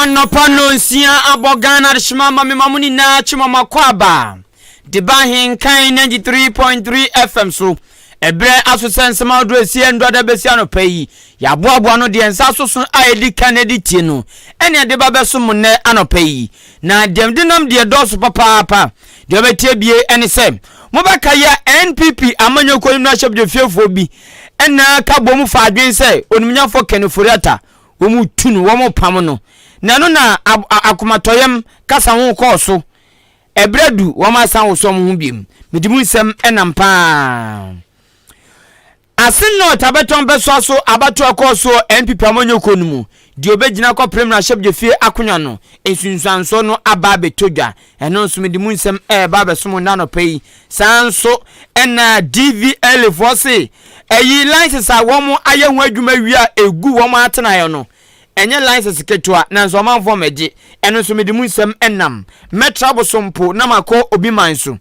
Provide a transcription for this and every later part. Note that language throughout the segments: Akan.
Anɔpa nnɔnsia abɔ Ghana adehyema ma mema mo nyinaa kyema mo akwaaba de ba Ahenkan 93.3 FM so. Ɛberɛ aso sɛ nsɛm ahodoɔ ɛsi ɛndɔda bɛsi anɔpa yi. Yɛaboaboa no deɛ nsa asoso a ɛdi kan ɛde tie no ɛne ɛde ba bɛso mo nnɛ anɔpa yi. Na deɛ mede nam deɛ dɔɔso papaapa. Deɛ ɔbɛtie bie ɛne sɛ mobɛka yɛ NPP amanyɔkuo no mmarahyɛbadwafiefoɔ bi ɛna ka bɔ mu fa adwene sɛ onimnyafoɔ Ken Ofori-Atta wɔretu no, wɔrepam no. Na ɛno na akomatɔyam kasa ho kɔɔ so. Ɛberɛ du, wɔasan woso wɔn ho biom. Mede mu nsɛm nam paa. Asen North abɛtɔn bɛsoa so abatoɔ ɛkɔɔ soɔ NPP amanyɔkuo no mu. Deɛ ɔbɛgyina kɔpere mmarahyɛbadwafie akonwa no, nsunsuansoɔ no aba abɛtɔ dwa. Ɛno nso mede mu nsɛm ɛreba abɛsom nnɛ anɔpa yi. Saa nso ɛna DVLA foɔ se ɛyi license a wɔn ayɛ ho adwuma wie a ɛgu wɔn atenaeɛ no, ɛnyɛ license ketewa nanso ɔmanfoɔ mmɛgye. Ɛno nso mede mu nsɛm ɛnam. Mɛtra Bosompo na makɔ obi man so.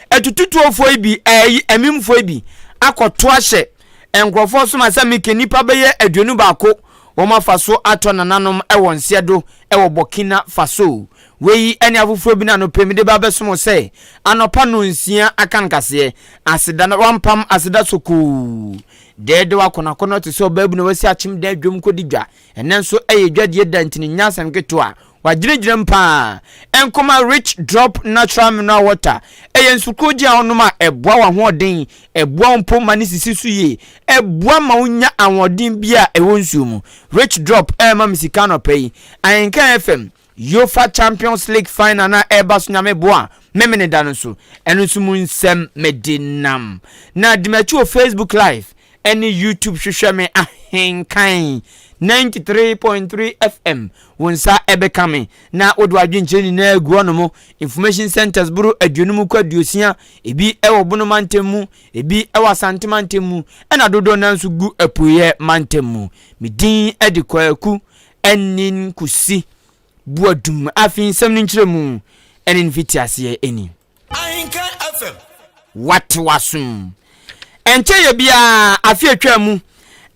Atututuofoɔ yi bi, ɛyi amimfoɔ yi bi akɔto ahyɛ nkurɔfoɔ so ma sɛ meke nnipa bɛyɛ 21 wɔn afa so atɔ nananom wɔ nseɛ do wɔ Burkina Faso. Wei ne afoforɔ bi na anɔpa mede ba abɛsom wo sɛ anɔpa nnɔnsia aka nkaseɛ. Aseda na wampam aseda sokoo. Dɛɛdɛw akɔnɔakɔnɔ te sɛ ɔbaabu na wasi akyem dan dwam kɔdi dwa. Ɛnnɛ nso ɛyɛ dwadie da nti no nyɛ asɛm ketewa. Wagyinagyina mu paa. Nkoma Rich Drop Natural Mineral Water ɛyɛ nsukorogye a wonom a ɛboa w'ahoɔden, ɛboa wo mpo ma ne sisi so yie, ɛboa ma wonya ahoɔden bi a ɛwɔ nsuo mu. Rich Drop ɛrema me sika anɔpa yi. Ahenka FM, Uefa Champions League final no a ɛreba so Nyame boa Memeneda no nso, ɛno nso mu nsɛm mede nam. Na di m'akyi wɔ Facebook Live ɛne YouTube hwehwɛ me Ahenkan 93.3 FM. Wo nsa ɛbɛka me na wode w'adwenkyerɛ nyinaa agu hɔnom. Information centers boro 50 kɔ 60, ebi ɛwɔ Bono mantam mu, ebi ɛwɔ Asante mantam mu, ɛna dodoɔ no nso gu Apueeɛ mantam mu. Me din ɛde Kwaku Anin Kusi Boadum. Afei nsɛm no nkyerɛmu ɛne mfitiaseɛ ɛni. Ahenkan FM. Wate w'asom. Ɛnkyɛ yɛ biara afe atwaa mu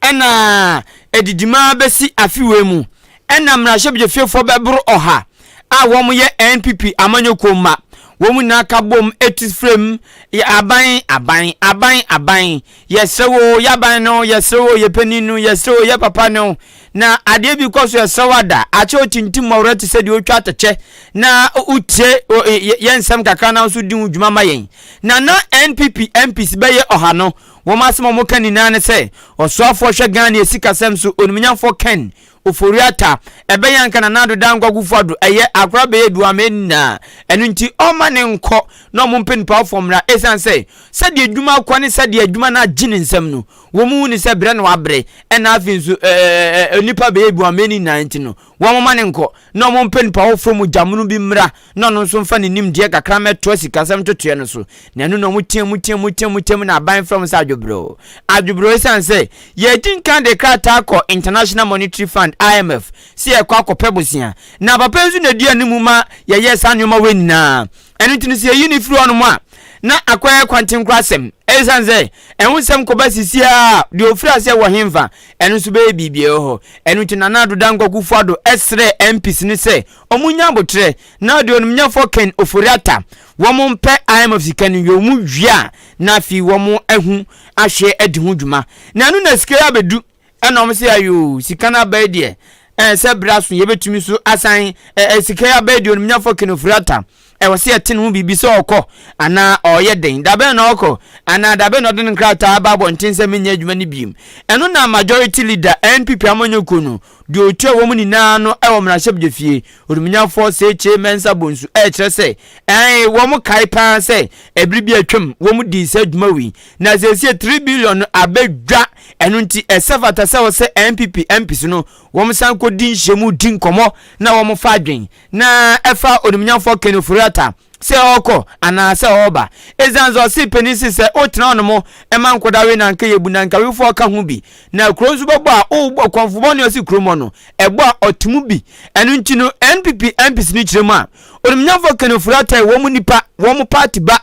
ɛna adidima bɛsi afe wei mu ɛna mmarahyɛbadwafiefoɔ bɛboro ɔha a wɔn yɛ NPP amanyɔkuo mma wɔn nyinaa ka bom ɛti frame yɛ aban aban aban aban yɛsrɛ wo yɛ aban no yɛsrɛ wo yɛ panin no yɛsrɛ wo yɛ papa no na adeɛ bi kɔ so yɛsrɛ wo ada akyɛ otintim mɔwerɛ te sɛ deɛ otwa atɛkyɛ na wotie yɛ nsɛm kakra na nso di ho dwuma ma yɛn na na NPP MPs bɛyɛ ɔha no wɔn asɛm a wɔka nyinaa ne sɛ ɔsoafoɔ hwɛ Ghana esikasɛm so onimnyamfoɔ Ken Ofori-Atta ɛbɛyɛ anka Nana Addo Dankwa Akufo-Addo ɛyɛ akora bɛyɛ duama nyinaa ɛno nti ɔma ne nkɔ na ɔmo mpɛ nipa fam mmra ɛsiane sɛ sɛdeɛ adwuma akɔ ne sɛdeɛ adwuma no agye ne nsam no wɔn mu ne sɛ brɛ na wabrɛ ɛna afei nso ɛɛ nipa bɛyɛ duama nyinaa nti no wɔn ma ne nkɔ na ɔmo mpɛ nipa foforɔ mu gyamono bi mmra na ɔno nso mfa ne nimdeɛ kakra mɛtoa sikasɛm totoɛ no so na ɛno na ɔmo tea mu tea mu tea mu tea mu na aban fam sɛ adwobrɛw adwobrɛw ɛsiane sɛ yɛdi nkan de krataa kɔ International Monetary Fund IMF sɛ yɛkɔ akɔpɛ bosea na papa nso na di anim ma yɛyɛ saa nneɛma wɔ nyinaa ɛno nti no sɛ yɛyi ne firi hɔnom a na akɔyɛ kwantenkora asɛm ɛsiane sɛ ɛho nsɛm kɔba sisi a deɛ ofiri aseɛ wɔ hemfa ɛno nso bɛyɛ biribi ɛwɔ hɔ ɛno nti Nana Addo Dankwa Akufo-Addo ɛsrɛ MPs ne sɛ ɔmo nya abotrɛ na deɛ onimnyɛfoɔ Ken Ofori-Atta wɔn mpɛ IMF sika no wie wɔn wie a na afei wɔn ahu ahwɛ adi ho dwuma na ɛno na sika yi abɛdu ɛna wɔn sɛ ayo sika no aba yi deɛ ɛɛ sɛ berɛ aso yɛbɛtumi so asan ɛɛ sika yi aba yi deɛ onimnyɛfoɔ Ken Ofori-Atta ɛwɔ sɛ yɛte ne ho biribi sɛ ɔkɔ anaa ɔyɛ den dabɛn na ɔkɔ anaa dabɛn na ɔde ne nkrataa aba abɔnten sɛ menyɛ adwuma no biem ɛno na majority leader NPP amanyɔkuo no deɛ otua wɔn nyinaa no ɛwɔ mmarahyɛbadwafie onimnyafoɔ Sekyere Mensah Bonsu ɛrekyerɛ sɛ ɛn wɔn kae paa sɛ ɛbere bi atwam wɔn di sɛ adwuma wei na sɛsie 3 billion no abɛdwa ɛno nti ɛsɛ fata sɛ wɔ sɛ NPP MPs no wɔn san kɔdi nhyiamu di nkɔmmɔ na wɔn fa adwen na ɛfa onimnyafoɔ Ken Ofori-Atta sɛ ɔkɔ anaa sɛ ɔba ɛsiane sɛ ɔse panin si sɛ wotena hɔ nom ɛma nkɔda we na nka yɛbu na nkawefoɔ ka ho bi na kuro nso bɛbɔ a wobɔ kɔnfobɔ ne ɔsi kurom hɔ no ɛbɔ a ɔte mu bi ɛno nti no NPP MPs no kyerɛ mu a onimnyafoɔ Ken Ofori-Atta wɔn mu nipa wɔn mu party ba.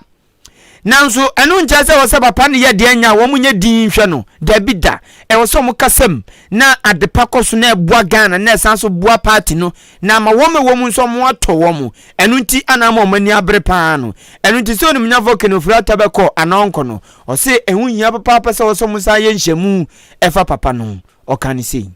Nanso ɛno nkyerɛ sɛ ɛwɔ sɛ papa no yɛ deɛ nya a wɔn nyɛ dinn nhwɛ no. Dabi da. Ɛwɔ sɛ wɔn kasa mu na adepa kɔ so na ɛboa Ghana na ɛsan so boa party no na ama wɔn a ɛwɔ mu nso wɔn atɔ wɔn. Ɛno nti ana ama wɔn ani abere paa no. Ɛno nti sɛ Onimnyafo Ken Ofori-Atta bɛkɔ anaa ɔnkɔ no, ɔse ɛho hia papaapa sɛ ɛwɔ sɛ wɔn san yɛ nhyiamu ɛfa papa no ho. Ɔka no sei.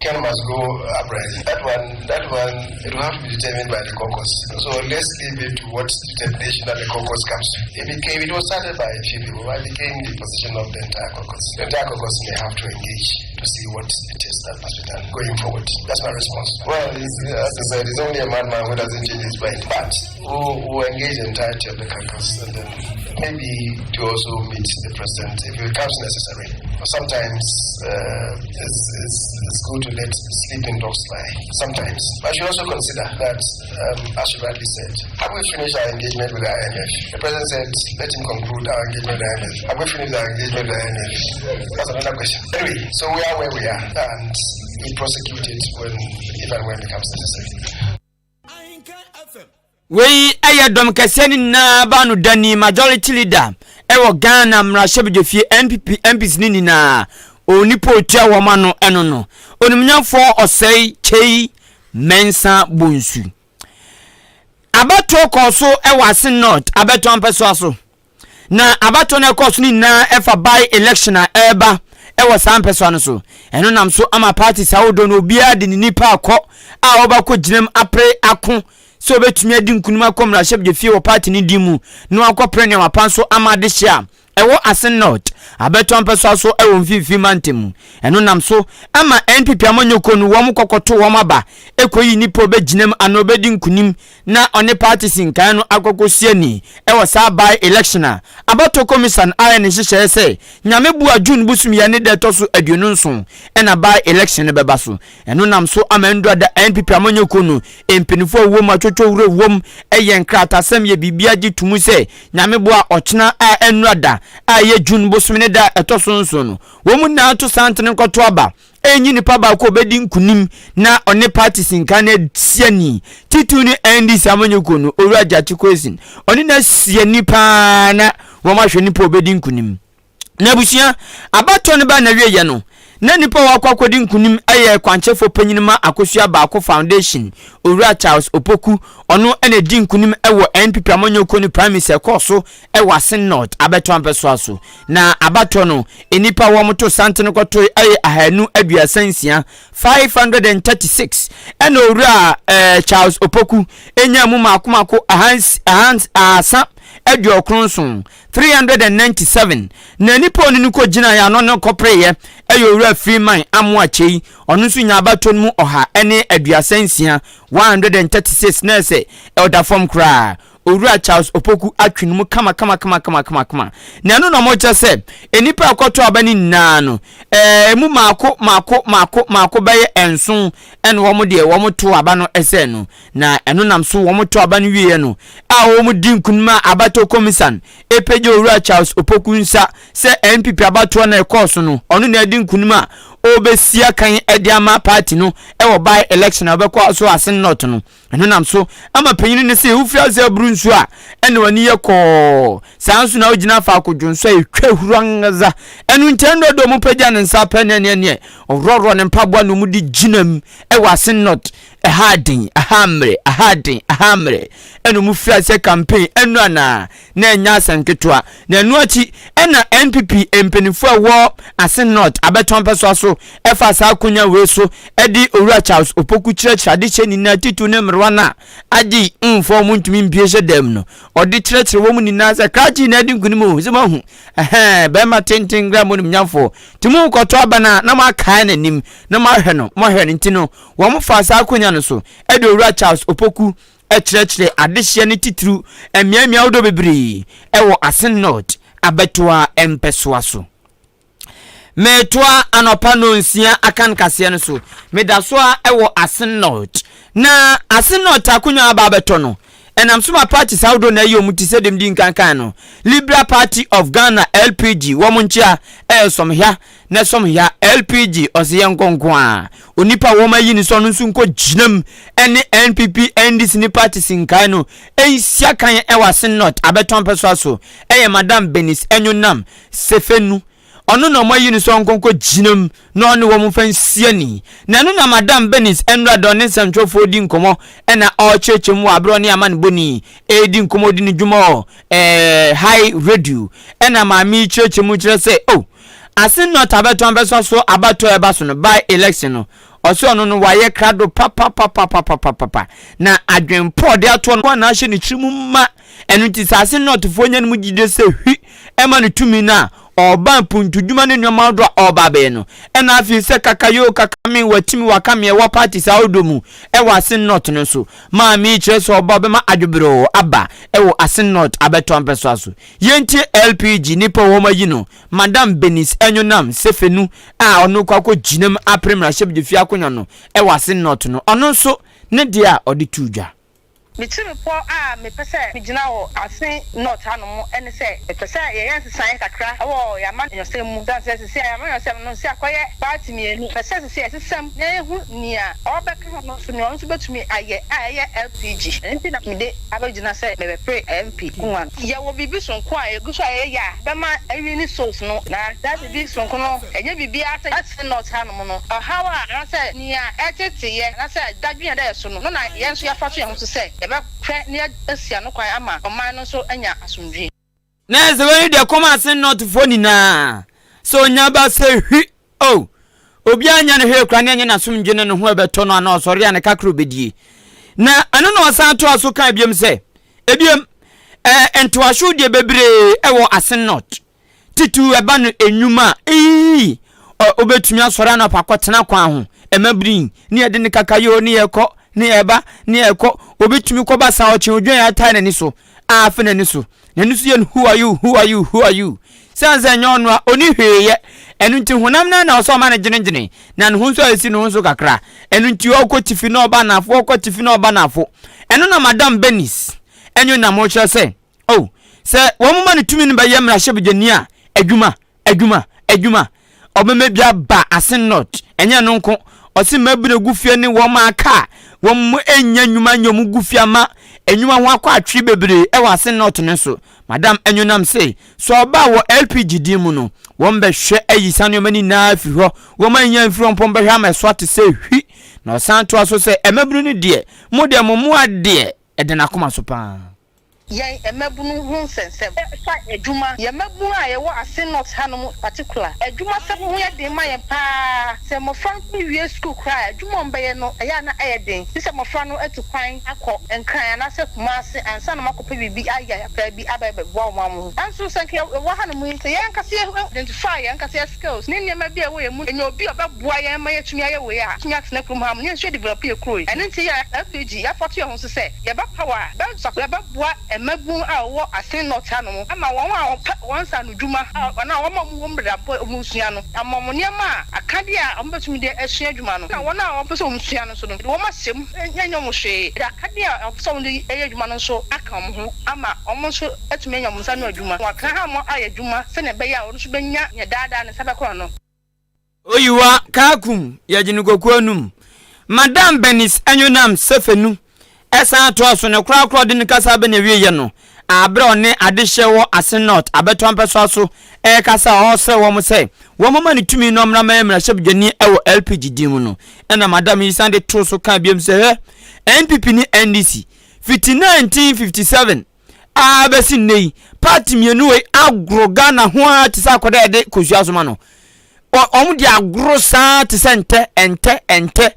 Ken must go uprising. That one, that one, it will have to be determined by the caucus. So let's leave it to what determination that the caucus comes to. It became, it was started by a few people, but it became the position of the entire caucus. The entire caucus may have to engage to see what it is that must be done going forward. That's my response. Well, it's, as I said, it's only a madman who doesn't change his mind. But we'll, we'll engage the entirety of the caucus and then maybe to also meet the president if it becomes necessary. But sometimes uh, it's, it's, it's good to let sleeping dogs lie. Sometimes. But I should also consider that, um, as you rightly said, have we finished our engagement with the IMF? The president said, let him conclude our engagement with the IMF. Have we finished our engagement with the IMF? That's another question. Anyway, so we are where we are, and we prosecute it when, if and when it becomes necessary. Wei yɛ dɔm kɛseɛ no nyinaa baanodani, majority leader, wɔ Ghana mmarahyɛbadwafie, NPP MPs no nyinaa, onipa otua wɔn ano ɛno no, onimnyamfoɔ Ɔsɛe Kyei Mensah Bonsu. Abatoɔ kɔɔ so wɔ Asin North abɛtoa mpɛsoa so. Na abatoɔ no ɛkɔɔ so no nyinaa ɛfa by election a ɛreba ɛwɔ saa mpɛsoa no so. Ɛno nam so ama parties ahodoɔ no obiara de ne nipa akɔ a ɔba kɔ gyinam apere ako sɛ obɛtumi adi nkunim akɔ mmarahyɛbadwafie wɔ party no din mu na wakɔpere nneɛma pa nso ama adehye a ɛwɔ Asin North abɛtoa mpɛsoa so ɛwɔ mfimfini mantam mu. Ɛno nam so ama NPP amanyɔkuo no wɔn kɔkɔto wɔn aba ɛkɔyi nipa obɛgyinam anaa obɛdi nkunim na ɔne parties nkae no akɔkɔ siani ɛwɔ saa by election a abatoɔ commission ayɛ ne nhyehyɛeɛ sɛ Nyame boa June bosom yɛ ne da ɛtɔ so 27 ɛna by election no bɛba so. Ɛno nam so ama ndura NPP amanyɔkuo no mpanimfoɔ a wɔwɔ mu atwotwo wura wɔm ɛyɛ nkratasɛm yɛ biribi agye to mu sɛ Nyame boa ɔkyena a ɛnura da a ɛyɛ June bosom ne da ɛtɔ so 7 no, wɔn mu nyinaa to santene nkɔto aba ɛnyi nipa baako a ɔbɛdi nkunim na ɔne party sinka no asiani titiriw ne NDC amanyɔkuo no Owura Gyakye Quayson ɔne no asiani paa na wɔn ahwɛ nipa a ɔbɛdi nkunim. Na abusua abatoɔ no ba na wieɛ no, na nipa a wakɔ akɔdi nkunim yɛ kwankyerɛfoɔ panyin ma Akosua Baako Foundation, Owura Charles Opoku. Ɔno na di nkunim wɔ NPP amanyɔkuo no primaries ɛkɔɔ so wɔ Asin North abɛtoa mpɛsoa so. Na abatoɔ no, nnipa a wɔto santene kɔtoe yɛ 236, 536, ɛna Owura eh, Charles Opoku nya mu mako mako 397, 397. Na nipa ɔne no kɔgyinaeɛ ano no kɔpereeɛ ɛyɛ Owura Freeman Amoakyei. Ɔno nso nya abatoɔ no mu 136, 136, na ɛsɛ ɔda fam koraa. Owura Charles Opoku atwe no mu kama kama kama kama kama kama. Na ɛno na wɔkyerɛ sɛ nnipa a ɛkɔtɔ aba no nyinaa no, ɛɛ emu mako mako mako mako bɛyɛ 7 ɛna wɔn deɛ wɔn to aba no ɛsɛ no. Na ɛno nam so wɔn to aba no wieɛ no a wɔn di nkunim a abatoɔ komisan epagya Owura Charles Opoku nsa sɛ NPP abatoɔ na ɛkɔɔ so no, ɔno na adi nkunim a ɔrebɛsi akan de ama party no ɛwɔ by election a ɔbɛkɔ so Asin North no. Ɛno nam so ama panyin no sɛ wofiri ase aburu nsu a ɛna w'ani yɛ kɔɔ saa nso na wogyina faako dwo nso a ɛtwa huru angaza. Ɛno nti ɛno dɔ ɔmo pagya ne nsa pɛ ne ɛneɛ neɛ ɔworɔworɔ ne mpaboa na ɔmo de gyina mu ɛwɔ Asin North. Ɛha den, ɛha mmerɛ, ɛha den, ɛha mmerɛ, ɛna ɔmo firi ase campaign ɛno anaa na ɛnyɛ asɛm ketewa. Na ɛno akyi ɛna NPP mpanimfoɔ a ɛwɔ Asin North abɛtɔn mpɛsoa so ɛfa saa akonnwa wei so ɛde Owura Charles Opoku kyerɛkyerɛ adehyɛ nyinaa titiriw ne mmerewa no a agye mfoɔ a wɔntumi mpie hyɛ dɛm no. Ɔde kyerɛkyerɛ wɔn nyinaa sɛ krakye na adi nkunim o, sɛ moahu ɛhɛn bɛrima tenten gra mo nimnyamfoɔ nti mo kɔtɔ aba no a na moakae n'anim na moahwɛ no moahwɛ no. Nti no wɔn faa saa akonnwa no so ɛde Owura Charles Opoku kyerɛkyerɛ adehyeɛ no titiriw mmeammea ahodoɔ bebree wɔ Asin North abɛtoa mpɛsoa so. Metoa anɔpa nonsia akan kaseɛ no so. Meda so a wɔ Asin North. Na Asin North akonnwa aba abɛtɔ no. Ɛnam so ma parties ahodoɔ na ayi wɔn ti sɛdeɛ medi nkan kae no. Liberal Party of Ghana, LPG, wɔn nkyea ɛyɛ Sɔmhya na Sɔmhya, LPG, ɔse yɛnkɔ nko ara. Onipa a wɔn ayi no sɛ ɔno nso nkɔ gyinam ɛne NPP, NDC ne parties nkae no nsia kan ɛwɔ Asin North abɛtɔn mpɛsoa so ɛyɛ Madam Bernice Enyonam Sefenu. Ɔno na wɔayi no sɛ ɔnkɔ nkɔgyina mu na ɔne wɔn mfa nsi ani. Na ɛno na Madam Bernice Nnura de ɔne nsɛmtwerɛfoɔ redi nkɔmmɔ na ɔrekyerɛkyerɛ mu wɔ aberɛ a ɔne amanebɔni redi nkɔmmɔ ɔdi ne dwuma wɔ eh, High Radio. Ɛna maame yi kyerɛkyerɛ mu kyerɛ sɛ, oh, Asen North abɛtɔn abɛsɔ so abatoɔ a ɛba so no, by election no, ɔsɛ ɔno no wayɛ krado papapapapapapa na adwenpɔ ɔde atoɔ no na ahyɛ ne tiri mu ma. Ɛno nti sɛ Asen Northfoɔ nya ne mu gyidie sɛ hwi ɛma no tumi no a, ɔreba mpuntudwuma ne nneɛma ahodoɔ a ɔreba abɛyɛ no. Ɛna afei sɛ kakayoo kakame watimi wakame ɛwɔ parties ahodoɔ mu ɛwɔ Asen North no nso. Maame yi kyerɛ sɛ ɔba ɔbɛma adwobrɛw aba ɛwɔ Asen North abɛtoa mpɛsoa so. Yɛntie LPG nipa a wɔn ayi no, Madam Bernice Enyonam Sefenu a ɔno kɔ akɔ gyinam apere mmarahyɛbdwafie akonwa no ɛwɔ Asen North no, ɔno nso ne deɛ a ɔde too dwa. Me tsirmpɔ a mepɛ sɛ migyina wɔ Asen North hanom ne sɛ, mepɛ sɛ yɛyɛ nsesaeɛ kakra wɔ yɛn amanyɔsɛm mu. Esiane sɛ sesei yɛn amanyɔsɛm no sɛ akɔyɛ party mmienu, mepɛ sɛ sesei yɛsesa mu na yɛhu nea ɔrebɛka ho no nso, nea ɔno nso bɛtumi ayɛ a ɛyɛ LPG. Ɛno nti na mede abɛgyina sɛ merebɛpere MP akonnwa no. Yɛwɔ biribi sononko a yɛgu so a yɛyɛ a ɛbɛma awini souls no, na saa biribi sononko no, ɛnyɛ biribiara sɛ Asen North hanom no, ɔhaw a anaasɛ nea ɛretete yɛn anaasɛ dadwen a ɛda yɛn so no, no na yɛn nso yɛafa ato yɛn ho so sɛ yɛbɛhwɛ na yɛasi ano kwan ama ɔman no nso anya asomdwoe. Na sɛ wei deɛ kɔm ase nɔɔtefoɔ nyinaa sɛ onya ba sɛ hwi oh obiara nyɛ no hwee koraa ne ɛnyɛ n'asomdwe ne ne ho ɛbɛtɔ no anaa ɔsɔre a ne kakra obɛdie. Na ɛno na ɔsan toa so kaa biom sɛ ebiem ɛɛ ntoaso deɛ bebree ɛwɔ ase nɔɔte. Titiriw ɛba no nnwuma a, eii, wobɛtumi asɔre anɔpa akɔtena kwan ho, ɛma biri, ne yɛde ne kakayoo, ne yɛkɔ, ne yɛba, ne yɛkɔ. Obɛtumi kɔba saa ɔkye odwan atae n'ani so, a afe n'ani so. N'ani so yɛ no who are you, who are you, who are you. Sɛn sɛ ɛnyɛ ɔno a, ɔni hwee yɛ. Ɛno nti honam no na ɔsɛ ɔma no gyenegyene, na ne ho nso a ɛsi ne ho so kakra. Ɛno nti ɔkɔ tifi na ɔba anafo, ɔkɔ tifi na ɔba anafo. Ɛno na Madam Bernice ɛnyo nam kyerɛ sɛ, Oh, sɛ wɔma no tumi no bɛyɛ mmarahyɛbadwani a, adwuma, adwuma, adwuma. Ɔbɛma bi aba Asen North. Ɛnyɛ ɛno nko, ɔse mmabunu gu fie ne wɔn a aka a wɔn nnya nnwuma nyɛ wɔn gu fie ama nnwuma ho akɔ atwere bebree wɔ Asen North no nso. Madam Enyonam se, sɛ ɔba wɔ LPG din mu no, wɔn bɛhwɛ ayi saa nneɛma no nyinaa afiri hɔ. Wɔn annya amfiri hɔ mpo wɔbɛhwɛ ama ɛso ate sɛ hwi. Na ɔsan toa so sɛ, mmabunu no deɛ, mo deɛ mo mmoa deɛ, ɛda n'akoma so paa. Yɛn mmabunu ho nsɛnsɛm fa adwuma. Yɛn mmabunu a yɛwɔ Asin North hanom particular, adwumasɛm ho yɛ den ma yɛn paa. Sɛ mmɔfra no wie sukuu koraa a, adwuma a wɔbɛyɛ no, ɛyɛ a na ɛyɛ den. Gye sɛ mmɔfra no atu kwan akɔ Nkran anaasɛ Kumasi ansa na wɔakɔpɛ biribi ayɛ kakra bi aba abɛboa wɔn ara wɔn ho. Nanso sɛ anka yɛwɔ hanom yi, sɛ yɛn ankasa yɛ identify yɛn ankasa yɛn skills ne nneɛma bi a ɛwɔ yɛn mu, yɛnya obi a ɔbɛboa yɛn ma yɛatumi ayɛ wei a, yɛatumi atena kurom ha na yɛn nso yɛadevelop yɛn kuro yi. Ɛno nti yɛn LPG, yɛafa ato yɛn ho so sɛ, Yɛbɛpaw a, yɛbɛboa mmabun a wɔwɔ Asin North hanom ama wɔn a wɔpɛ wɔn nsa ano dwuma anaa wɔn a wɔwɔ mu dada mpo a wɔresua no, ama wɔn nneɛma a akadeɛ a wɔbɛtumi de asua adwuma no, na wɔn a wɔpɛ sɛ wɔsua no nso no, yɛde wɔn ahyɛ mu, yɛnyɛ wɔn hwee, yɛde akadeɛ a wɔpɛ sɛ wɔde yɛ adwuma no nso aka wɔn ho ama wɔn nso atumi anya wɔn nsa ano adwuma, na wɔatena ha ma wɔayɛ adwuma sɛnea ɛbɛyɛ a wɔn nso bɛnya nea daa daa ne nsa bɛkɔ ano. Oyiwa Kaakum yɛgye no kokoa num. Madam Bernice Enyonam Sefenu san toa so ne korakora ɔde ne kasa bɛ n'awieɛ no a berɛ a ɔne adehyeɛ wɔ Asin North abɛtoa mpɛsoa so rekasa a ɔresrɛ wɔn sɛ wɔmmma no tumi na ɔmmra mmɛyɛ mmarahyɛbadwani wɔ LPG din mu no ɛna madam yi san de too so kaa biom sɛ hwɛ NPP ne NDC fiti 1957 ara bɛsi nnɛ yi party mmienu wei agoro Ghana ho ara te sɛ akwadaa yɛde kosua soma no wɔn de agoro saa te sɛ ntɛ ntɛ ntɛ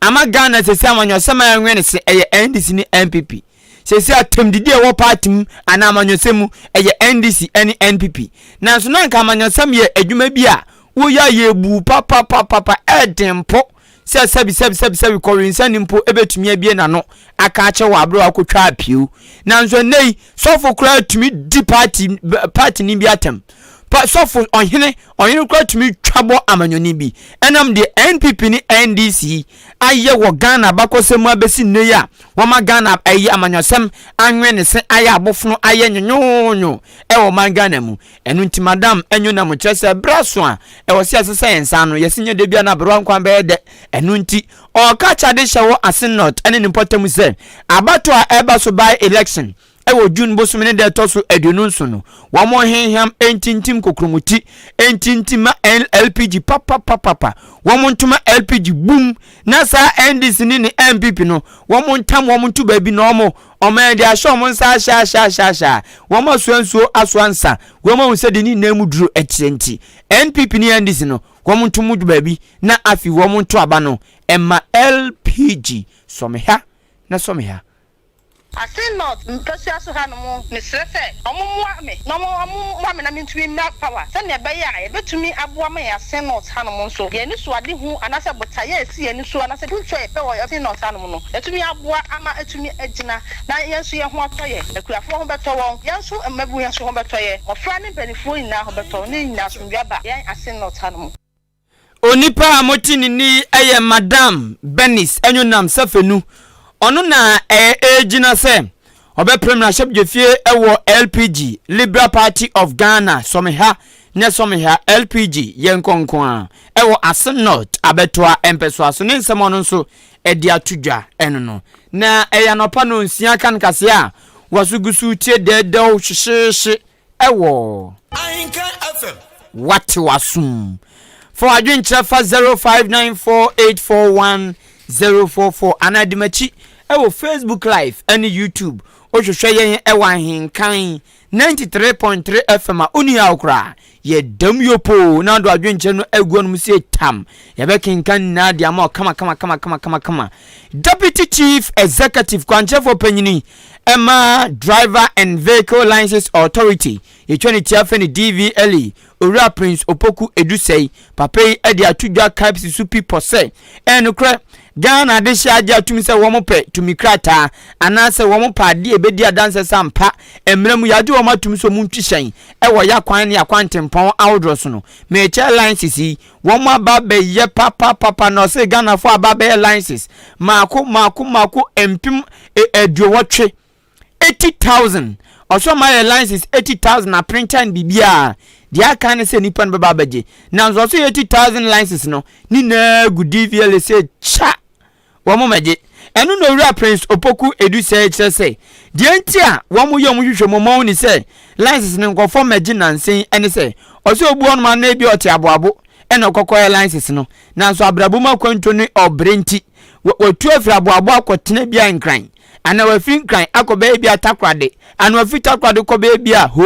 ama Ghana sɛsi amanyɔsɛm a ɛnwene se ɛyɛ NDC ne NPP sɛsi atɛmdidi a ɛwɔ party mu anaa amanyɔsɛm mu ɛyɛ NDC ne NPP nanso na nka amanyɔsɛm yɛ adwuma bi a woyɛ a yɛbu papapapapa ɛden mpo sɛ sɛbi sɛbi sɛbi sɛbi kɔwensani mpo ebetumi abue n'ano aka akyerɛ wɔ abere a wakɔtwa apiew. Nanso ɛnnɛ yi, sɔfo koraa tumi di party party ni bi atɛm. Pa sɔfo ɔhene ɔhene koraa tumi twa bɔ amanyɔni bi ɛnam deɛ NPP ne NDC ayɛ wɔ Ghana abakɔsɛm mu abɛsi nnɛ yi a wɔma Ghana ɛyi amanyɔsɛm anwe ne se ayɛ abofono ayɛ nyonyoonyo ɛwɔ ɔman Ghana mu. Ɛno nti madam Enyonam kyerɛ sɛ berɛ aso a ɛwɔ sɛ yɛsesa yɛn nsa ano, yɛse nyɛ da biara na aberewa nkwa bɛyɛ dɛ. Ɛno nti ɔreka kyɛ adehyɛ wɔ Asin North ɛne ne mpɔtam sɛ abatoɔ a ɛreba so by election Wɔ June bosome ne da ɛtɔ so 27 no, wɔn nhenham ntintim kokromoti ntintim ma LPG papapapapa, wɔn ntoma LPG bum, na saa NDC ne ne NPP no, wɔn ntam wɔn nto baabi na wɔn wɔn de ahyɛ wɔn nsa ahyɛ ahyɛ ahyɛ ahyɛ a wɔn asoa nsuo asoa nsa, wɔn ahu sɛ de ne nyinaa mu duro ɛteɛ nti NPP ne NDC no wɔn nto mu baabi na afei wɔn nto aba no ɛma LPG sɔ me ha na sɔ me ha. Asin North mpasua so hanom, mesrɛ sɛ wɔn mmoa me na wɔn mmoa me na mentumi mmra power sɛnea ɛbɛyɛ a yɛbɛtumi aboa ma yɛn Asin North hanom nso yɛn anisoadehu anaasɛ botaeɛ a ɛsi yɛn ani so anaasɛ mpuntuo a yɛpɛ wɔ Asin North hanom no yɛatumi aboa ama atumi agyina na yɛn nso yɛn ho atɔ yɛn, akuafoɔ ho bɛtɔ wɔn, yɛn nso mmabunu yɛn nso ho bɛtɔ yɛn, mmɔfra ne mpaninfoɔ nyinaa ho bɛtɔ wɔn ne yɛn nyinaa asomdwoeɛ aba yɛn Asin North hanom. Onipa a mote ne nne yi yɛ Madam Bernice Enyonam Safenu. Ɔno na ɛregyina sɛ ɔbɛpere mmarahyɛbdwafie wɔ LPG, Liberal Party of Ghana, Sɔmeha ne Sɔmeha, LPG, yɛ nkɔnko a ɛwɔ Asin North abɛtoa mpɛsoa so ne nsɛm ɔno nso de ato dwa ɛno no. Na ɛyɛ anɔpa nonsia kan kaseɛ a wɔso gu so tie dɛɛdɛw hyehyeehye Ɛwɔ. Ahenkan FM. Wate w'asom. Fa w'adwenkyerɛ fa 0594841044 anaa di m'akyi wɔ Facebook Live ne YouTube. Wohwehwɛ yɛn wɔ Ahenkan 93.3 FM a, wonni haw koraa. Yɛda mu yopoo na wode w'adwenkyerɛ no agu hɔnom sɛ tam. Yɛbɛkenkan nyinaa de ama wo kama kama kama kama kama kama. Deputy Chief Executive kwankyerɛfoɔ panyini ɛma Driver and Vehicle License Authority, yɛtwa ne tia fɛ no DVLA, Owura Prince Opoku Edusei, papa yi de ato dwa kae si so pi pɔ sɛ, ɛyɛ nokorɛ, Ghana adehyeɛ agye atum sɛ wɔn pɛ tumi krataa anaasɛ wɔn pɛ adeɛ a ɛbɛdi adanseɛ sɛ ampa mmerɛ mu yɛagye wɔn atum sɛ wɔn ntwi hyɛn wɔ yɛakwan ne yɛakwantempɔn ahodoɔ so no. Merekyɛ license yi, Wɔn aba abɛyɛ papapapa na ɔse Ghanafoɔ aba abɛyɛ license maako maako maako mpem aduowɔtwe, 80,000. Ɔsɛ ɔma yɛ license 80,000 aprintan biribiara. Deɛ aka ne sɛ nipa no bɛba abɛgye. Nanso ɔsɛ 80,000 license no ne nyinaa gu DVLA sɛ kya. Wɔn mmɛgye. Ɛno na Owura Prince Opoku Edusei kyerɛ sɛ deɛ nti a wɔn yɛ wɔn nhwehwɛmu ma wɔn ni sɛ license no nkurɔfoɔ mmɛgye nansa yi ɛne sɛ ɔsɛ obi wɔnom anaa ebi ɔte aboabo ɛna ɔkɔkɔ yɛ license no nanso abrabɔ mu akwantuo ne ɔbrɛ nti watu afiri aboabo akɔtena bi a Nkran anaa wafiri Nkran akɔ bɛyɛ bi a Takoradi anaa wafiri Takoradi kɔ bɛyɛ bi a Ho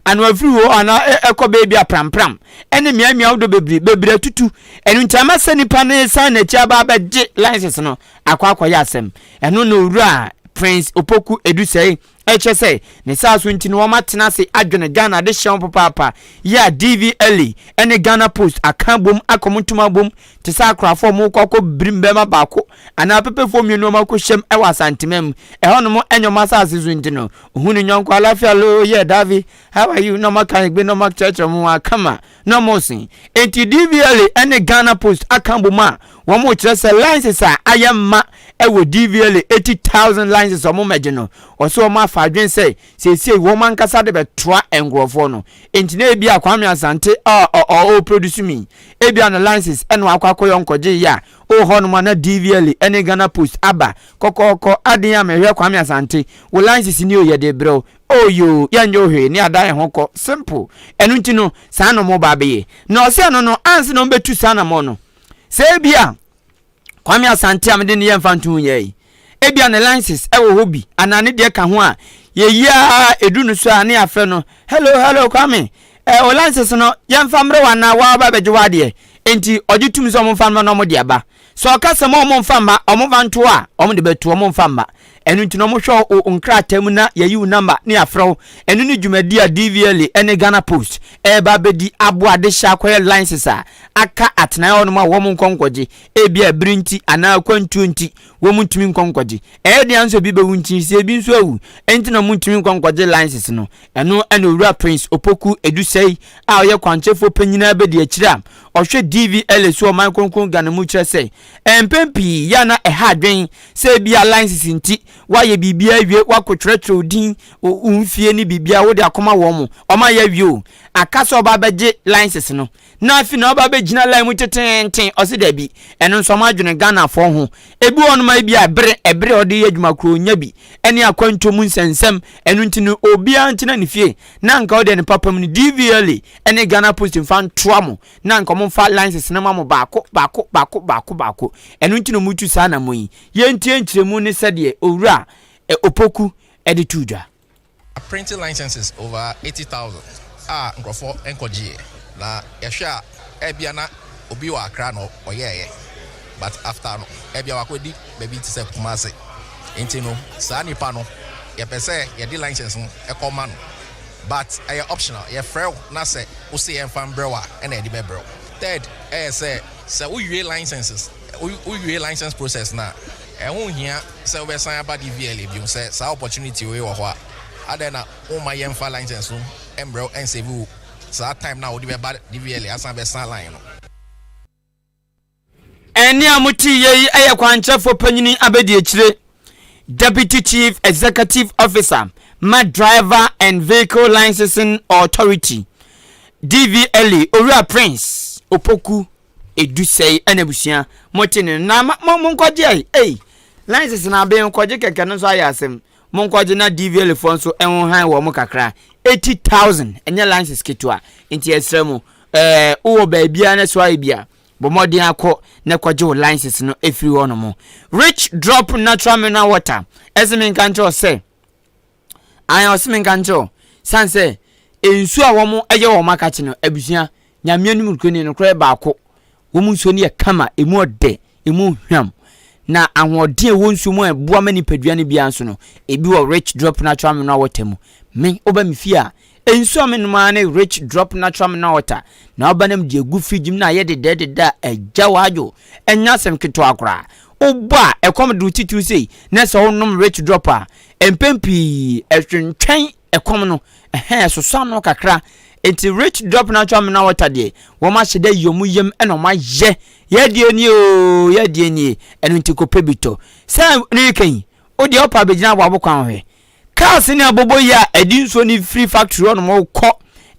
anaa wafiri Ho anaa ɛkɔ bɛyɛ bi a Prampram ɛne mmeammea ahodoɔ bebree bebree atutu. Ɛno nti ama sɛ nipa no resan n'akyi aba abɛgye license no akɔ akɔyɛ asɛm. Ɛno na owura Prince Opoku Edusei ɛkyɛ sɛ ne saa so nti no wɔn atena ase adwene Ghana adehyɛ ho papaapa yɛ a DVLA ɛne Ghana Post aka abom akɔ mo ntoma abom te sɛ akorafoɔ wɔn kɔ akɔ birim bɛrima baako anaa pepefoɔ mmienu wɔn akɔ hyɛm ɛwɔ Asantema mu ɛhɔnom ɛnyɛ wɔn asase so nti no ohun ne nyɔnko alafia loo yɛ davi How are you? Na ɔmo aka egbe na ɔmo akyerɛkyerɛ ɔmo ho akama na ɔmo sen. Enti DVLA ɛne Ghana Post aka abom a wɔn kyerɛ sɛ licenses a ayɛ mma ɛwɔ DVLA 80,000 licenses a ɔmo mɛgye no, ɔsɛ ɔmo afa adwene sɛ seesei wɔn ankasa de bɛtoa nkorɔfoɔ no. Enti na ebia Kwame Asante a ɔ ɔproduce me ebia ne license ɛna wakɔ akɔyɛ ɔnkɔgye yɛ a ɔwɔ hɔnom a na DVLA ɛne Ghana Post aba kɔkɔɔkɔ aden a mehwɛ Kwame Asante wo license ni o yɛde brɛ wo. Oh yoo, yɛnyɛ wo hwee ne ada yɛn ho kɔ, simple. Ɛno nti no, saa na wɔba abɛyɛ. Na ɔsɛ ɛno no, ansa na wɔbɛtu saa anamɔ no, sɛ ebia Kwame Asante a mede ne yɛ mfa nto ho yɛ yi, ebia ne license ɛwɔ hɔ bi, anaa ne deɛ ka ho a, yɛyi ara ɛdu no so a ne yɛafrɛ no, hello, hello Kwame, eh, o license no, yɛmfa mmerɛ wo anaa woa woba abɛgye w'adeɛ. Enti ɔgye tum sɛ wɔmfa mma na wɔde aba. Sɛ ɔka sɛ ma wɔmfa mma, wɔmfa nto a, wɔde bɛto, wɔmfa mma. Ɛno nti na wɔhwɛ wo nkrataa mu na yɛyi wo namba na yɛafrɛ wo. Ɛno ne dwumadi a DVLA ne Ghana Post reba abɛdi aboa adehyɛ akɔyɛ license a aka atenaeɛ hɔnom a wɔn nkɔ nkɔgye. Ebia ɛbere nti anaa akwantuo nti, wɔn ntumi nkɔ nkɔgye. Ɛyɛ den ara nso ebi bɛwu nti sɛ ebi nso awu nti na wɔntumi nkɔ nkɔgye license no. Ɛno na Owura Prince Opoku Edusei a ɔyɛ kwankyerɛfoɔ panyin abɛdi akyire a ɔhwɛ DVLA so wɔ ɔman kronkron Ghana mu kyerɛ sɛ mpɛn pii yɛ a na ɛha adwene sɛ ebia license nti woayɛ biribiara awie woakɔtwerɛtwerɛ wo din wo mfie ne biribiara wode akɔma wɔn wɔn ayɛ awie o aka sɛ ɔba abɛgye license no na afei na ɔba abɛgyina line mu teteenten ɔse dabi ɛno nso ɔmo adwene Ghanafoɔ ho ebi wɔ nom a ebi a ɛbere ɛbere a ɔde yɛ adwuma kuro nya bi ɛne akwantuo mu nsɛnsɛm ɛno nti no obiara ntena ne fie na nka ɔdeɛ ne papa mu no DVLA ɛne Ghana Post mfa ntoa mo na nka ɔmo mfa license no ma mo baako baako baako baako baako ɛno nti na ɔmo tu saa anamɔ yi yɛntie nkyerɛmu ne sɛdeɛ owura Opoku ɛde too dwa. Printing licenses over 80,000 a nkurɔfoɔ nkɔgyeeɛ. Na yɛhwɛ a, ebia na obi wɔ Accra na ɔyɛeɛ but after no ebia wakɔdi baabi te sɛ Kumasi. Nti no saa nipa no yɛpɛ sɛ yɛde license no kɔma no but ɛyɛ optional. Yɛfrɛ wo na sɛ wose yɛmfa mbrɛ wo a ɛna yɛde bɛbrɛ wo. Third ɛyɛ sɛ, sɛ wowie licenses, wowie license process no a, ɛho nhia sɛ wobɛsan aba DVLA bio. Sɛ saa opportunity wei wɔ hɔ a, adɛn na womma yɛmfa license no mbrɛ wo ɛnsave wo saa time no a wode bɛba DVLA asan abɛsa line no. Ɛnne a moteeɛ yi yɛ kwankyerɛfoɔ panyini abadiakyire, Deputy Chief Executive Officer ma Driver and Vehicle Licensing Authority, DVLA, Owura Prince Opoku Edu sɛe ɛna abusua mote ne no na mo monkɔgye ai ei license na aben kɔgye kɛkɛ no nso ayɛ asɛm monkɔgye na DVLA foɔ nso ɛho han wɔ mo kakra 80,000 ɛnyɛ license ketewa nti ɛsrɛ mo ɛɛ wowɔ baabiara na so ayɛ bi a bɔ mmɔden akɔ na kɔgye wo license no ɛfiri hɔ nom. Rich Drop Natural Mineral Water ɛsɛ menka nkyerɛ sɛ Ae ɔse menka nkyerɛ wo sane sɛ nsuo a wɔn yɛ wɔn akakye no abusua Nyame anim nokorɛ ni nokorɛ baako wɔn nsuo no yɛ kama emu ɔdɛ emu hwam na ahoɔden a ɛwɔ nsuo mu a ɛboa ma nipadua no biara nso no ebi wɔ Rich Drop Natural Mineral Water mu. Me woba me fie a nsuo a menom ara ne Rich Drop Natural Mineral Water na woba na mede agu fridge mu na ayɛ dedɛɛdedɛ a agya w'adwo ɛnyɛ asɛm ketewa koraa. Wobɔ a ɛkɔm de wo titiriw sei na sɛ wonom Rich Drop a Mpɛn pii, ɛtwentwɛn ɛkɔm no, ɛhɛn, ɛsosɔ ano kakra. Enti Rich Drop Natural Mineral Water deɛ, wɔn ahyɛ dɛ yi wɔn yam na wɔn ayɛ. Yɛ deɛ nie oo, yɛ deɛ nie. Ɛno nti kɔpɛ bi tɔ. Sɛ mereka yi, wo deɛ wopɛ abɛgyina aboabo kwan ho hwɛ. Cars ne abobo yi a ɛde nsuo no firi factory hɔ nom kɔ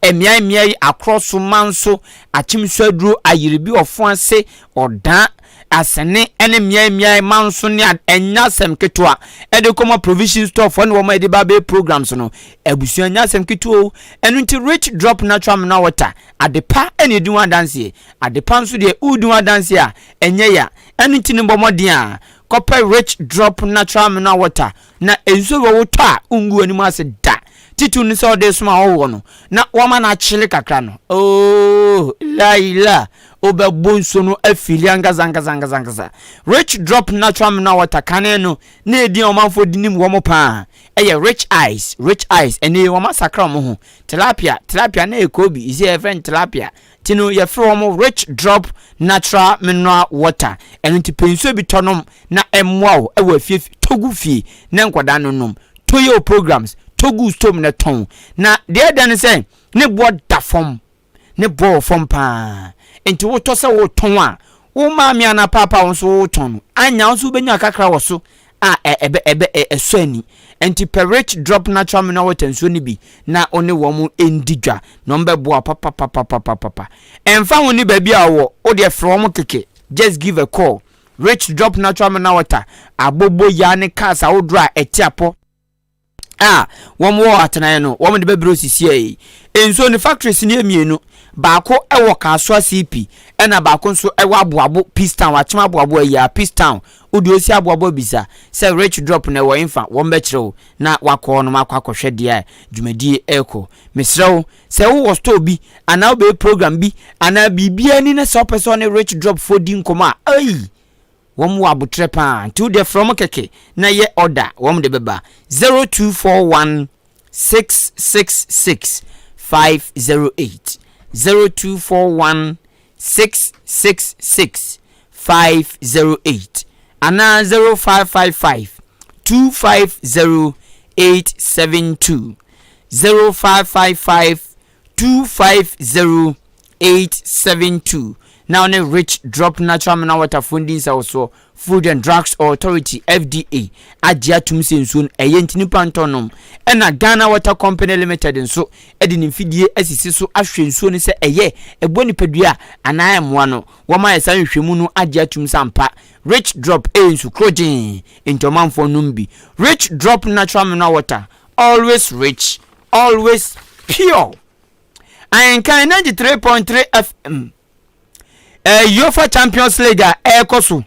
mmeae mmeae yi, Akorɔ so, Manso, Akyem Suaduro, Ayiribi, Ɔfoase, Ɔdaa, asene ne mmeae mmeae manso ne ad ɛnyɛ asɛm ketewa ɛde kɔma provision store foɔ ne wɔn a yɛde ba abɛyɛ programs no abusua nyɛ asɛm ketewa o ɛno nti Rich Drop Natural Mineral Water adepa ɛna ɛdi ho adanseɛ adepa nso deɛ wodi ho adanseɛ a ɛnyɛ ya ɛno nti no bɔ mmɔden a kɔpɛ Rich Drop Natural Mineral Water Na nsuo wɔ wo tɔ a wongu w'anim ase da, titiriw ne sɛ wode resoma ahɔhoɔ no na woama no akyele kakra no. Oh, Laila, wobɛbɔ nsuo no afili ankasa ankasa ankasa ankasa. Rich Drop Natural Mineral Water kane no na edin a ɔmanfoɔ de nim wɔn paa ɛyɛ Rich Ice, Rich Ice. Ɛnɛ yi wɔn asakra wɔn ho. Tilapia, tilapia na ɛyɛ kobi, ɛsɛ yɛfrɛ no tilapia. Nti no yɛfrɛ wɔn Rich Drop Natural Mineral Water. Ɛno nti pɛ nsuo bi tɔ nom na ɛmmoa wo wɔ afie tɔ gu fie na nkwadaa no nom. Tɔ yɛ wo programs, tɔ gu store mu na tɔn. Na deɛ ɛda ne sɛ ne boɔ da fam. Ne boɔ wɔ fam paa. Nti wotɔ sɛ wotɔn a, wo maame anaa paapa a wo nso wotɔn no, anya wo nso wobɛnya kakra wɔ so a ɛbɛ ɛbɛ ɛsɔ ani. Nti pɛ Rich Drop Natural Mineral Water nsuo no bi na wo ne wɔn ndi dwa na wɔn bɛboa wo papapapapapa. Ɛmfa ho ne baabi a wɔwɔ, wo deɛ frɛ wɔn keke, just give a call. Rich Drop Natural Mineral Water, aboboyaa ne cars ahodoɔ a ɛte apɔ a wɔn wɔ atenaeɛ no, wɔn de bɛbrɛ osisiɛ yi. Nsuo no factories no yɛ mmienu, baako wɔ Kasoa CP ɛna baako nso wɔ Aboabo Peace Town, Akyem Aboabo ayi a Peace Town. Wode osi Aboabo abisa sɛ Rich Drop no ɛwɔ hefa, wɔn bɛkyerɛ wo na wakɔ hɔnom akɔ akɔhwɛ deɛ a dwumadie ɛrekɔ. Mesrɛ wo, sɛ wowɔ store bi anaa wobɛyɛ program bi anaa biribiara ni na sɛ wopɛ sɛ ɔne Rich Drop foɔ di nkɔmmɔ a, ei! Wɔn wɔ abotrɛ paa nti wo deɛ frɛ wɔn kɛkɛ na yɛ order wɔn de bɛba 0241 666 508 0241 666 508. anaa 0555 250 872 0555 250 872 na ɔne Rich Drop Natural Mineral Water foɔ ndi nsawɔsoɔ. Food and Drugs Authority, FDA, agye atum sɛ nsuo no ɛyɛ nti nipa ntɔ nom, ɛna Ghana Water Company Limited nso de ne mfidie asisi so ahwɛ nsuo no sɛ ɛyɛ ɛbɔ nipadua anaa ɛmmoa no. Wɔn ayɛ saa nhwehwɛmu no agye atum sɛ ampa Rich Drop ɛyɛ nsu korogyen nti ɔmanfoɔ nom bi. Rich Drop Natural Mineral Water, always rich, always pure. Ahenkan 93.3 FM. UEFA Champions League a ɛrekɔ so,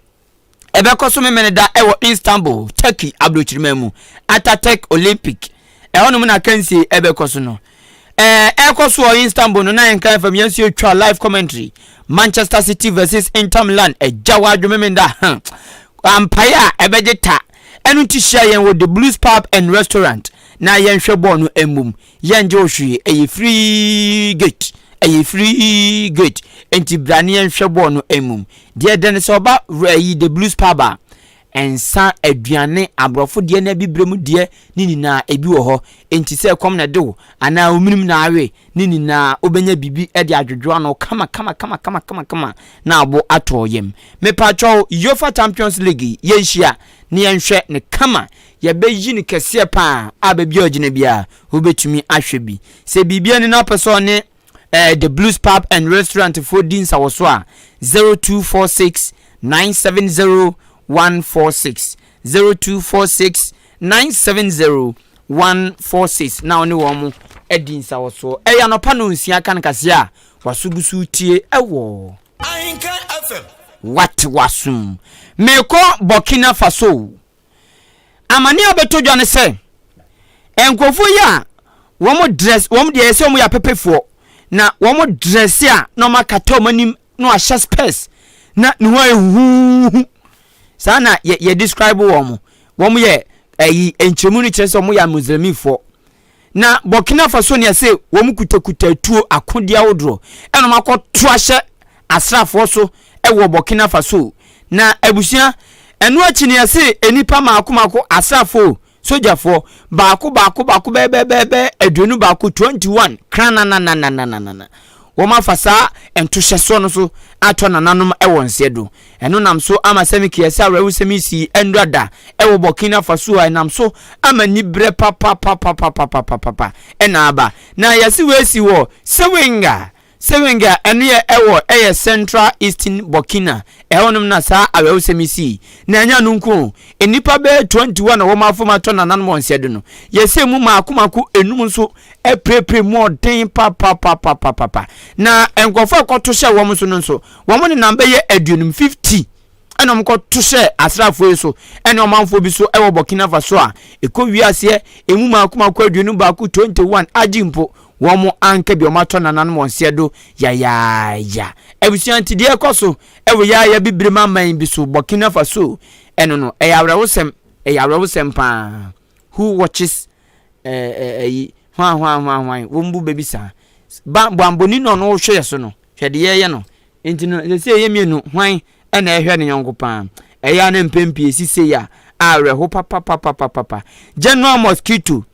ɛbɛkɔ so Memeneda ɛwɔ Istanbul, Turkey aburokyirima mu, Ataturk Olympic ɛhɔnom na akansie ɛbɛkɔ so no. Ɛrekɔ so wɔ Istanbul no na Ahenkan FM yɛn nso yɛtwa live commentary, Manchester City versus Inter Milan. Ɛgya wɔ adwo Memeneda ampaeɛ a ɛbɛgye ta. Ɛno nti hyia yɛn wɔ The Blues Pub and Restaurant na yɛnhwɛ bɔɔl no mmom. Yɛngye wo hwee, ɛyɛ free gate, ɛyɛ free gate, nti bra ne yɛnhwɛ bɔɔl no mmom. Deɛ ɛdɛ no sɛ ɔba ɛyi The Blues Pub a, nsa, aduane, aborɔfo deɛ na abibire mu deɛ ne nyinaa ebi wɔ hɔ, nti sɛ ɛkɔm na de wo anaa ominim na awe ne nyinaa, wobɛnya biribi de adwodwo ano kama kama kama kama kama kama na abo atɔ yam. Mepatwɛw, UEFA Champions League, yɛnhyia ne yɛnhwɛ ne kama. Yɛbɛyi ne kɛseɛ paa a baabi a ɔgyina biara wobɛtumi ahwɛ bi. Sɛ biribi ani na wopɛ sɛ ɔne The Blues Pub and Restaurant foɔ di nsawɔso a, 0246 970 146, 0246 970 146 na ɔne wɔn mo adi nsawɔsoɔ. Ɛyɛ anɔpa no 6 ka no kaseɛ a waso gu so tie ɛwɔ Ahenkan FM. Wate wasom. Mekɔ Burkina Faso. Amane a bɛtɔ dwa ne sɛ nkurɔfoɔ yi a wɔn dress, wɔn deɛ ɛsɛ wɔn yɛ apɛpɛfoɔ na wɔn dress a na wɔn akata wɔn anim na wɔahyɛ specs na ne ho ayɛ huhuuhu saa na yɛ yɛ describe wɔn. Wɔn yɛ ɛyi nkyɛnmu no kyerɛ sɛ wɔn yɛ Muslimifoɔ. Na Burkina Faso ne ɛsɛ wɔn kutakuta tuo, akodeɛ ahodoɔ, ɛna wɔn akɔto ahyɛ asraafoɔ so ɛwɔ Burkina Faso. Na abusua, ɛno akyi ne yɛse nnipa mako mako, asraafoɔ, sogyafoɔ baako baako baako bɛɛbɛɛbɛɛ 21, 21 kranananananana, wɔn afa saa ntohyɛsoɔ no so atɔ nananom ɛwɔ nseɛ do. Ɛno nam so ama sɛmi kiyɛ sɛ awerɛhosɛm yi si ɛndura da ɛwɔ Burkina Faso a ɛnam so ama nibrɛ papapapapapapapa ɛna aba. Na yɛsi wɔ esi wɔ Sewinga. Sewinga ɛno yɛ ɛwɔ ɛyɛ Central Eastern Burkina ɛhɔnom na saa awerɛhosɛm yi si. Na ɛnyɛ no nko, nnipa bɛyɛ 21 na wɔn afom atɔ nananom wɔ nseɛ do no, yɛsɛ mu maako maako enum nso apirepire mu ɔden papapapapapa. Na nkurɔfoɔ a ɛkɔto hyɛ wɔn so no nso, wɔn nenam bɛyɛ 50, 50, ɛna wɔn kɔto hyɛ asraafoɔ yi so ɛne ɔmanfoɔ bi so ɛwɔ Burkina Faso a ɛkɔ wiaseɛ emu maako maako 21, 21, agye mpo wɔn anka bi wɔn atɔ nananom wɔn seɛ do yayaaya. Abusua, nti deɛ ɛkɔ so ɛwɔ yaaya bibire aman bi so, Burkina Faso, ɛno no ɛyɛ awerɛhosɛm, ɛyɛ awerɛhosɛm paa. Who watches ɛɛ ɛyi hwan hwan hwan hwan wɔn bu baabi saa ba bamboni na ɔno hwɛ yɛ so no, hwɛ deɛ yɛyɛ no. Nti no sɛ ɛyɛ mmienu hwan ɛna ɛhwɛ ne yɔnko paa, ɛyɛ a ne mpɛmpie sise a awerɛho papapapapapa. General Mosquito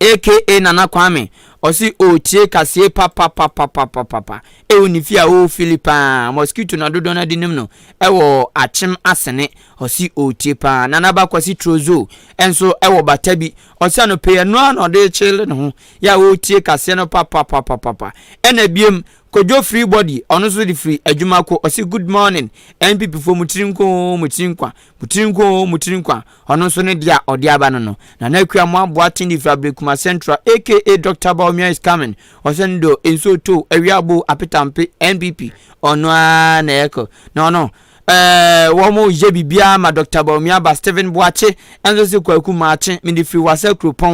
aka Nana Kwame ɔsi otie kaseɛ papapapapapa ɛwɔ ne fie a ɔwɔ paa. Mosquito na dodoɔ no adi nim no ɛwɔ Akyem Asene. Ɔsi otie paa. Nana Bakwasi Trozo ɛnso ɛwɔ bata bi, ɔsi anɔpɛ yɛ noa na ɔde kyele ne ho yɛ a ɔretie kaseɛ no papapapapapa. Ɛna biem Kodwo Free Body, ɔno nso de firi adwuma ko, ɔsi good morning NPP fo, mu tiri nko, mu tiri nkwa, mu tiri nko, mu tiri nkwa. Ɔno nso ne deɛ a ɔde aba no. Nana Akua mo aboa tendi firi Ablekuma Central aka Dr Bawumia is coming. Ɔsɛ no do nsuo to awiabo apetampe NPP, ɔno ara na ɛkɔ na ɔno wɔn yɛ biribiara ma Dr Bawumia ba. Stephen Boakye ɛnso sɛ Kwaku Maakye mede firi Wasa Kuropɔn.